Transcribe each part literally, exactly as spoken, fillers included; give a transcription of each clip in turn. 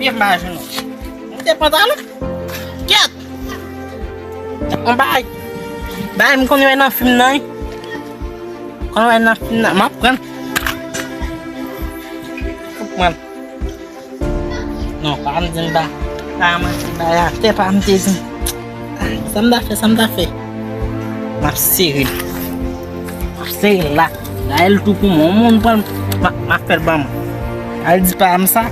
Pye m pa jwenn. Monte pantalon. Kèt. On bagay. Bagay m konn wè nan fim nan, wi. Konn wè nan fim nan. M ap pran. M ap pran. Non, pa m di m pa. Pa manti, bay atè, pa m te di. Ah, sa m ta fè, sa m ta fè. M ap sere l. M ap sere l la. Dayè l tou pou mwen. Yon moun pran l, m ap, m ap fè l ban mwen. Al di pa m sa.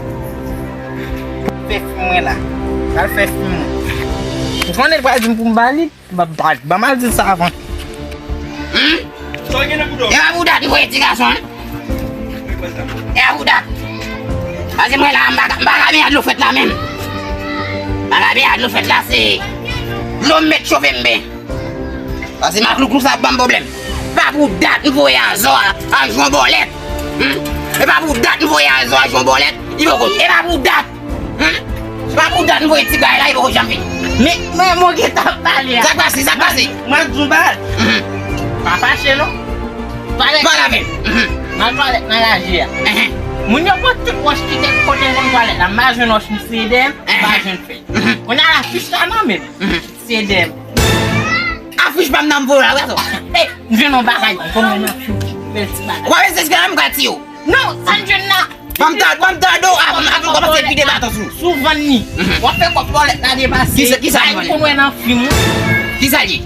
Fè fim mwen la. Al fè fim mwen. Ou konnen l pral di m pou m ba li? Ba, ba, ban m al di l sa avan. Hmm? E pa pou dat m voye ti gason, non? E pa pou dat. Paske mwen la, m pa ka, m pa ka benyen dlo frèt la menm. M pa ka benyen dlo frèt la, se dlo m met chofe m ben. Paske maklouklou sa ap ban m pwoblèm. Pa pou dat m voye Azò a, a jwenn bòlèt. Hmm? E pa pou dat m voye Azò a jwenn bòlèt. Li poko. E pa pou dat. Hmm? Pa pou dat m voye ti bagay la, li poko janm vini. Men, men, mwen gentan ap pale a. Sa k pase, sa k pase? Mwen di w bagay. Mhm. Pa fache non. Pale. Pale avè m. Mhm. M al twalèt nan raje a. Mhm. Moun yo pran tout wòch ki te kote m konn twalèt la. M pa jwenn wòch, m siye dèyè m, m pa jwenn fèy. Mhm. Kounye a afich la nan men m. Mhm. Siye dèyè m. Afich pa m nan m voye la, wi, atò. Ey, m jwenn yon bagay, m konn wè nan fim, bèl ti bagay. Ou pa bezwen espere m ka tiye w. Non, sa n jwenn nan. Ban m ta, ban m tande w avan, avan m kòmanse vide baton sou. Sou vann ni. Mhm. W ap fè kòb bòlèt la depase. Kisa, kisa li vann? Ay, konn wè nan fim, wi. Kisa li?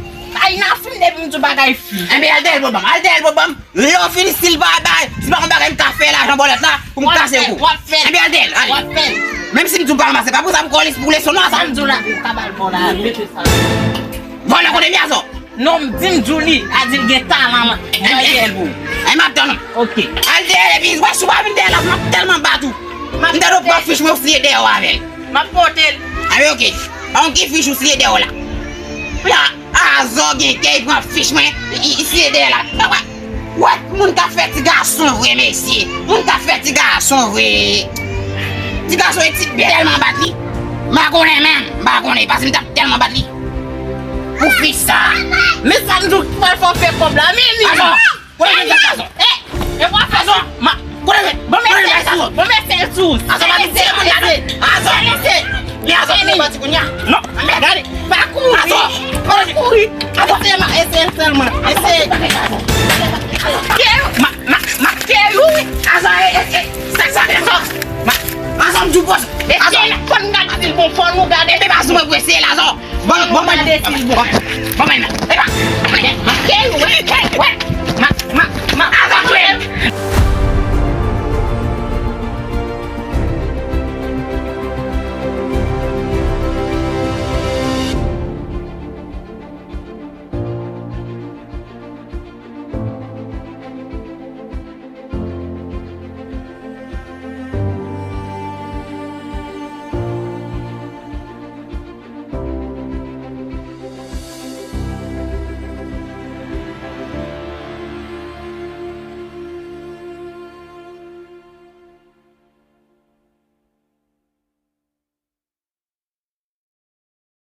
Ay, nan fim depi m di w bagay fim. Enben, al dèyè l pou ban m, al dèyè l pou ban m. Lè w fini, si l pa bay, si pa gon bagay m ka fè lajan bòlèt la, pou m kase w kou. W ap fè l. Enben, al dèyè l, ale. W ap fè l. Menm si m di w pa ranmase, pa pou sa m kòlis pou leson non, sa. Sa m di w la, ou ka ba l bòlèt la, mete sa. Vòlè kote m ye, Azò? Non, m di m di w li, a di l gen talan, m ap dèyè l pou ou. Ay, m ap tann ou. Ok. Al dèyè l, epi, wè, si w pa vin dèyè la, m ap tèlman bat ou. M tande w pran fich mwen, w siye dèyè w avè l. M ap pote l. A, men ok. Pa yon ki fich ou siye dèyè w la. Pi a, Azò gen kè, li pran fich mwen, li, li siye dèyè la. Wè, wè, moun k ap fè ti gason vre, mesye. Moun k ap fè ti gason vre. Ti gason e ti tèlman bat li. M pa konnen menm, m pa konnen, paske m t ap tèlman bat li. Pou fich sa. Men sa m di w ki pral fè w fè kòb la, men li. Azò! Kote w jwenn sa, Azò? Eh, e w ap fè sa. Ma, kote w jwenn? Bon, men sèl sou. Bon, men sèl sou. Azò, pa vin tiye moun la, non. Azò. Men Azò, vin bati kounye a. Non, men gade. Pa kouri. Azò. Pa kouri. Azò. Eseye, ma, eseye sèlman. Eseye. Ma, ma, ma, Azò, e, e, e. Sa, sa, Azò. Ma, Azò, m di w pòz. Eseye, fò n gade si l bon, fò nou gade. Epi pa sou mwen pou eseye la, Azò. Bon, bon, bon, bon, bon, bon, men, epa, wè, wè, wè,